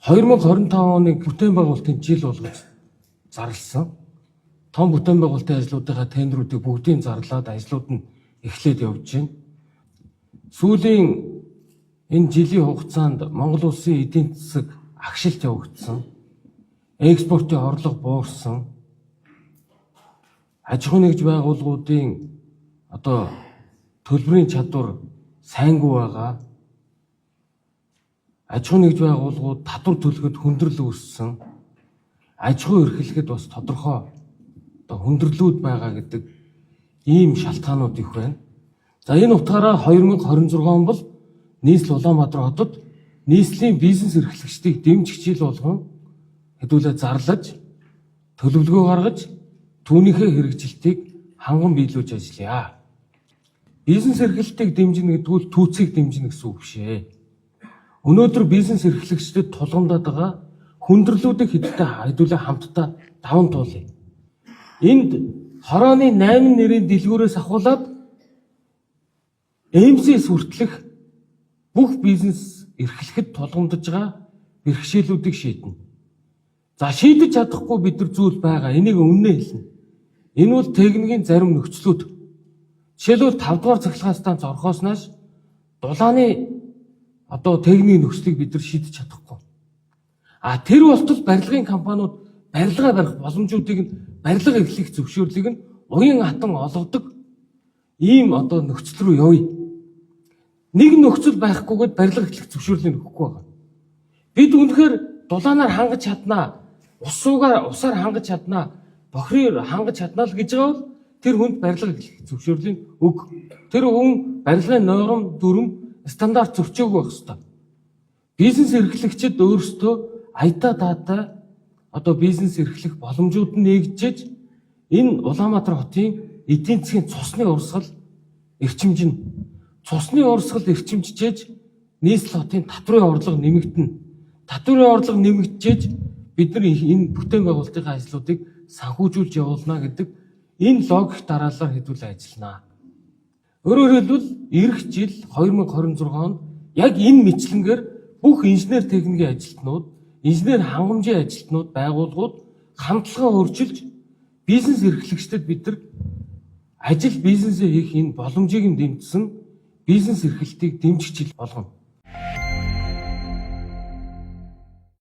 2025 оныг бүтээн байгуулалтын жил болгож зарласан. Том бүтээн байгуулалтын ажлуудынхаа тендерүүдийг бүгдийг зарлаад ажлууд нь эхлээд явж байна. Сүүлийн энэ жилийн хугацаанд Монгол улсын эдийн засаг агшилт явагдсан. Экспортын орлого буурсан. Аж ахуйн нэгж байгууллагуудын одоо төлбөрийн чадвар сайнгүй байгаа. Аж ахуйн нэгж байгууллагууд татвар төлөхөд хүндрэл үүссэн. Аж ахуй эрхлэхэд бас тодорхой одоо хүндрэлүүд байгаа гэдэг ийм шалтгаанууд их байна. За, энэ утгаараа 2026 он бол нийслэл Улаанбаатар хотод нийслэлийн бизнес эрхлэгчдийг дэмжих жил болгон хэдүүлээ зарлаж, төлөвлөгөө гаргаж, түүнийхээ хэрэгжилтийг ханган биелүүлж ажиллая. Бизнес эрхлэлтийг дэмжинэ гэдэг нь түүцийг дэмжинэ гэсэн үг биш ээ. Өнөөдөр бизнес эрхлэгчдэд тулгамдаад байгаа хүндрэлүүдийг хэдтэй хэдүүлээ хамтдаа даван туулъя. Энд хорооны 8 нэрийн дэлгүүрээс ахуулаад МСС хүртэлх бүх бизнес эрхлэхэд тулгамдаж байгаа бэрхшээлүүдийг шийднэ. За, шийдэж чадахгүй бид нар зүйл байгаа. Энийг өмнө хэлнэ. Энэ бол техникийн зарим нөхцлүүд. Жишээлбэл, 5 дугаар цахилгаан станц орохоос нааш дулааны одоо техникийн нөхцөлийг бид нар шийдэж чадахгүй. А тэр болтол барилгын компаниуд барилгаа барих боломжуудыг нь, барилга эхлэх зөвшөөрлийг нь уян хатан олгодог ийм одоо нөхцөл рүү явъя. Нэг нөхцөл байхгүйгээд барилга эхлэх зөвшөөрлийг өгөхгүй байгаа. Бид үнэхээр дулаанаар хангаж чаднаа, ус суугаар усаар хангаж чаднаа, бохироор хангаж чаднаа л гэж байгаа бол тэр хүнд барилга эхлэх зөвшөөрлийг өг. Тэр хүн барилгын норм, дүрэм, стандарт зөрчөөгүй байх ёстой. Бизнес эрхлэгчид өөрсдөө аятаа даатай одоо бизнес эрхлэх боломжууд нь нээгдэж, энэ Улаанбаатар хотын эдийн засгийн цусны урсгал эрчимжинэ. Цусны урсгал эрчимжижээж нийслэл хотын татврын орлого нэмэгдэнэ. Татврын орлого нэмэгдчихэж бид нар энэ бүтээн байгуулалтын ажлуудыг санхүүжүүлж явуулна гэдэг энэ логик дараалалаар хэдүүлээ ажиллана. Өөрөөр хэлбэл, ирэх жил 2026 онд яг энэ мэтлэнгээр бүх инженер техникийн ажилтнууд, инженер хангамжийн ажилтнууд, байгууллагууд хамтлагаа өөрчилж, бизнес эрхлэгчдэд бид нар ажил бизнесээ хийх энэ боломжийг нь дэмжсэн бизнес эрхлэлтийг дэмжих жил болгоно.